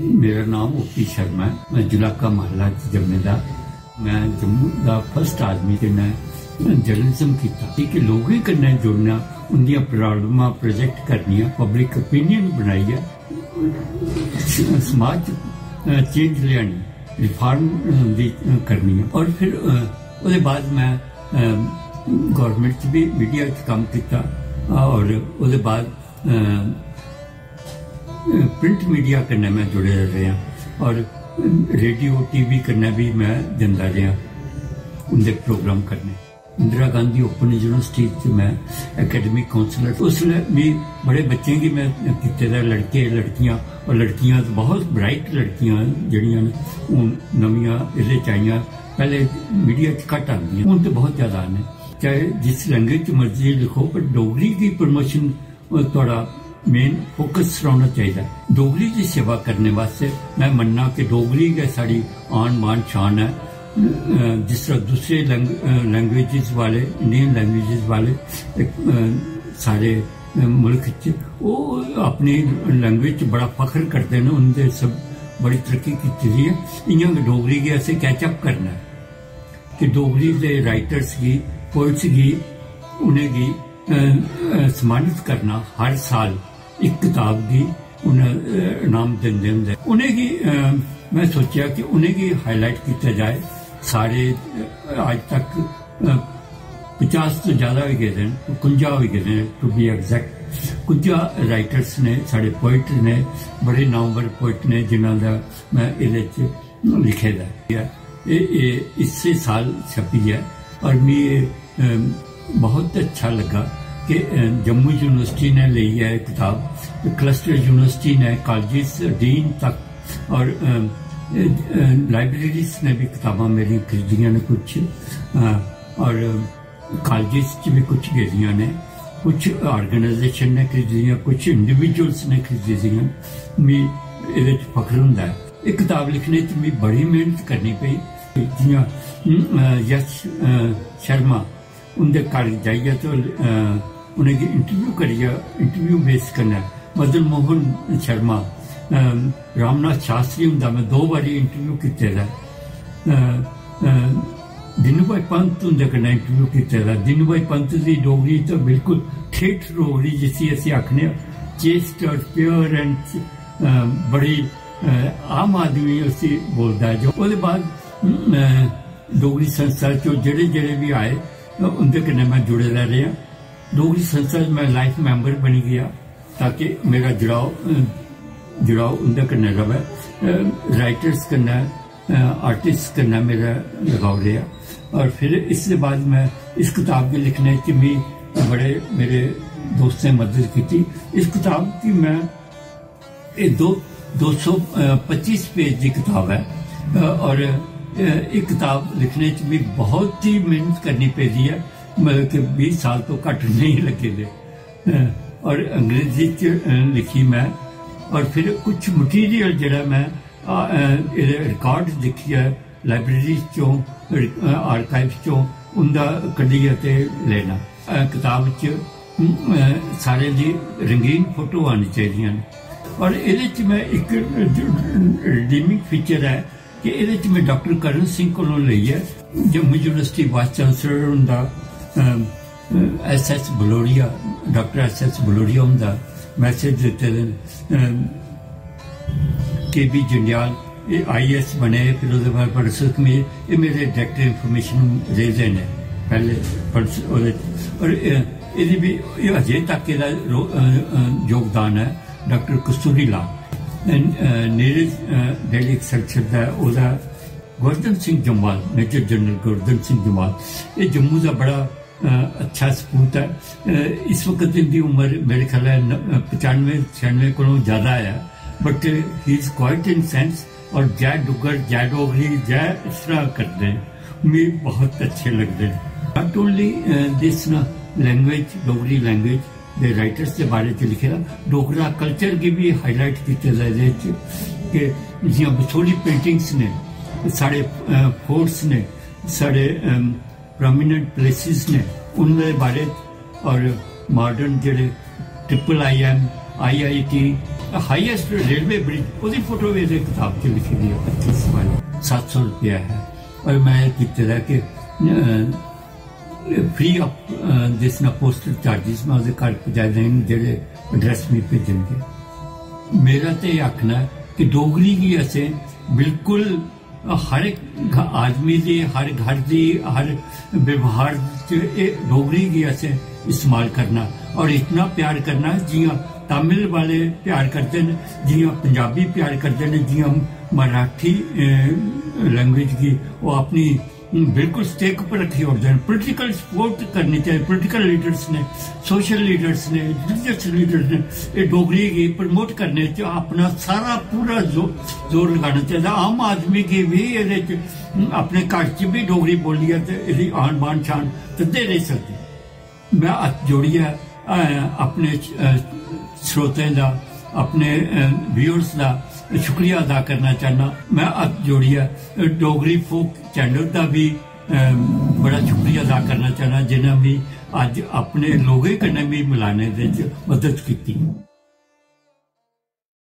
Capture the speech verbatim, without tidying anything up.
मेरा नाम ओपी शर्मा ऐ। मैं जुलाका महल्ला च जम्मे दा। मैं जम्मू दा फर्स्ट आदमी ते मैं जर्नलिज्म कीता। कि लोकें कन्नै जुड़ना, उंदियां प्रॉब्लमां प्रोजेक्ट करनियां, पब्लिक ओपिनियन बनाइयै स-, समाज च, अ, चेंज लेआनी, रिफॉर्म, अ, दी, अ, करनी ऐ। और फिर, अ, ओह्दे बाद मैं, अ, गवर्नमेंट च भी मीडिया च कम्म कीता और ओह्दे बाद, अ, प्रिंट मीडिया कन्नै मैं जुड़े रेहा और रेडियो, टीवी कन्नै भी मैं जंदा रेहा उं'दे प्रोग्राम करने। इंदिरा गांधी ओपन यूनिवर्सिटी च मैं एकेडमिक काउंसलर, उसलै मी बड़े बच्चें गी मैं कीते दा, लड़के, लड़कियां, और लड़कियां बहुत ब्राइट लड़कियां जेह्ड़ियां न, हून नमियां एह्दे च आइयां, पैह्ले मीडिया च घट्ट आंदियां, हून ते बहुत ज्यादा आने। चाहे जिस लैंग्वेज च मर्जी लिखो, पर डोगरी दी प्रमोशन, ओह् थुआढ़ा मेन फोकस रौह्ना चाहिदा। डोगरी दी सेवा करने वास्तै मैं मन्ना कि डोगरी गै साढ़ी आन, बान, शान ऐ। अ, जिस तरह दूसरे लैंग-, अ, लैंग्वेजेस वाले, इंडियन लैंग्वेजेस वाले, अ, सारे, अ, मुल्क च ओह् अपनी लैंग्वेज च बड़ा फख्र करदे न, उं'दे सब बड़ी तरक्की कीती दी ऐ। इ'यां गै डोगरी गी असें कैच अप करना ऐ कि डोगरी दे राइटर्स गी, पोइट्स गी, उ'नेंगी, अ, अ, सम्मानित करना, हर साल इक कताब गी उ'नें, अ, इनाम दिंदे होंदे। उ'नेंगी, अ, मैं सोचेआ कि उ'नेंगी हाईलाइट कीता जाए। सारे, अ, अज्ज तक, अ, पचास तो ज्यादा होई गेदे न, कुंजा होई गेदे न, टू बी एग्जैक्ट। कुंजा राइटर्स ने, साढ़े पोइट ने, बड़े नामवर पोइट ने, जिन्हां दा मैं एह्दे च लिखे दा ऐ। एह्, एह् इस्सै साल छपी ऐ और मी एह्, अम, बहुत अच्छा लग्गा कि, अ, जम्मू यूनिवर्सिटी ने लेई ऐ एह् कताब, क्लस्टर यूनिवर्सिटी ने, कॉलेजेस, डीन तक और, अम, अ, अ, लाइब्रेरीज ने भी कताबां मेरियां खरीदियां ने कुछ, अ, और कॉलेजेस च भी कुछ गेदियां ने, कुछ ऑर्गेनाइजेशन ने खरीदियां, कुछ इंडिविजुअल्स ने खरीदियां। मी एह्दे च फख्र होंदा ऐ। एह् कताब लिखने च मी बड़ी मेहनत करनी पेई। जि'यां, अम, अ, यश, अ, शर्मा, उं'दे घर जाइयै ते, अ, उ'नेंगी इंटरव्यू करियै, इंटरव्यू बेस कन्नै मदन मोहन शर्मा, अम, रामनाथ शास्त्री हुंदा में दो बारी इंटरव्यू कीते दा ऐ। अ, अ, दीनू भाई पंत हुंदे कन्नै इंटरव्यू कीते दा। दीनू भाई पंत दी डोगरी ते बिल्कुल ठेठ डोगरी जिसी असी आखने आं, chaste और pure and, अ, बड़ी, अ, आम आदमी उसी बोलदा ऐ। जो ओह्दे बाद, अ, डोगरी संस्था च जेह्ड़े जेह्ड़े बी आए, अ, उं'दे कन्नै में जुड़े दा रेहा। डोगरी संस्था च में लाइफ मैंबर बनी गेआ ताकि मेरा जुड़ाव, अ, जुड़ाव उं'दे कन्नै र'वै। अ, राइटर्स कन्नै, अ, आर्टिस्ट कन्नै मेरा लगाव रेहा। और फिर इसदे बाद में इस कताब गी लिखने च मी बड़े मेरे दोस्तें मदद कीती। इस कताब गी में, एह् दो, दो सौ पच्चीस पेज दी कताब ऐ, अ, और, अ, एह् कताब लिखने च मी बहुत ही मेहनत करनी पेदी ऐ, मतलब कि बीस साल तो घट्ट नेईं लग्गे दे। अ, और अंग्रेजी च, अ, लिखी में, और फिर कुछ मटीरियल जेह्ड़ा में, अ, अ, एह्दे रिकॉर्ड दिक्खियै लाइब्रेरी चों, अ, आर्काइव चों उं'दा कड्ढियै ते लेना। अ, कताब च, अ, सारें दी रंगीन फोटो आनी चाहिदियां न। और एह्दे च में इक रिडीमिंग फीचर ऐ कि एह्दे च में डॉक्टर करण सिंह कोलों लेइयै जम्मू यूनिवर्सिटी वाइस चांसलर हुंदा, अ, अ, एस एस बलोरिया, डॉक्टर एस एस बलोरिया हुंदा मैसेज दित्ते दे न। अ, के बी जंडियाल, एह् आई ए एस बने, फिर ओह्दे बाद प्रोड्यूसर कमेटी, एह् मेरे डायरेक्टर इंफॉर्मेशन रेह्दे न पैह्ले प्रोड्यूसर ओह्दे। और, अ, एह्दी बी, एह् अजें तक एह्दा रो-, अ, अ, योगदान ऐ डॉक्टर कस्तूरी लाल। अ, अ, नीरज, अ, डेली एक्सेलसियर दा ओह्दा गोवर्धन सिंह जम्वाल, मेजर जनरल गोवर्धन सिंह जम्वाल, एह् जम्मू दा बड़ा, अ, अच्छा सपूत ऐ। अ, इस वक्त इंदी उम्र मेरे ख्याल ऐ न-, अ, पचानुए, छियानुए कोलों ज्यादा ऐ, but he is quite in sense। और जय डुग्गर, जय डोगरी, जय इस तरह करदे न, मिगी बहुत अच्छे लगदे न। Not only, अ, this ना language, Dogri language related writers they बारे च लिखे दा, डोगरा कल्चर गी बी हाईलाइट कीते दा एह्दे च, कि जि'यां बसोहली पेंटिंग्स ने, साढ़े, अ, फोर्ट्स ने, साढ़े, अम, प्रोमिनेंट प्लेसेस ने, उं'दे बारे च, और मॉडर्न जेह्ड़े triple I am, I I T, highest railway bridge, ओह्दी फोटो भी एह्दे कताब च लिखी दी ऐ, पच्ची सौ बाई। सत्त सौ रुपया ऐ। और में कीते दा कि फ्री ऑफ दिस ना पोस्टल चार्जेस में ओह्दे घर पजाई देन, जेह्ड़े एड्रेस मिगी भेजन गे। मेरा ते एह् आखना ऐ कि डोगरी गी असें बिल्कुल हर इक घ- आदमी दे, हर घर दी, हर व्यवहार च एह् डोगरी गी असें इस्तेमाल करना और इतना प्यार करना जियां तमिल वाले प्यार करदे न, जियां पंजाबी प्यार करदे न, जियां मराठी लैंग्वेज गी ओह् अपनी बिल्कुल स्टेक पर रक्खी ओड़दे न। पोलिटिकल सपोर्ट करनी चाहिए। पोलिटिकल लीडर्स ने, सोशल लीडर्स ने, रिलीजियस लीडर्स ने एह् डोगरी गी प्रमोट करने च अपना सारा पूरा जो-, जोर लगाना चाहिए। आम आदमी गी भी एह्दे च अपने घर च भी डोगरी बोलियै ते एह्दी आन बान शान तद्दे रेही सकदी। में हत्थ जोड़ियै अ, अपने अ, श्रोतें दा, अपने व्यूअर्स दा शुक्रिया अदा करना चाहना। में हत्थ जोड़ियै डोगरी फोक चैनल दा भी अ, बड़ा शुक्रिया अदा करना चाहना, जिन्हें भी अज्ज अपने लोगें कन्नै भी मिलाने दे च मदद कीती।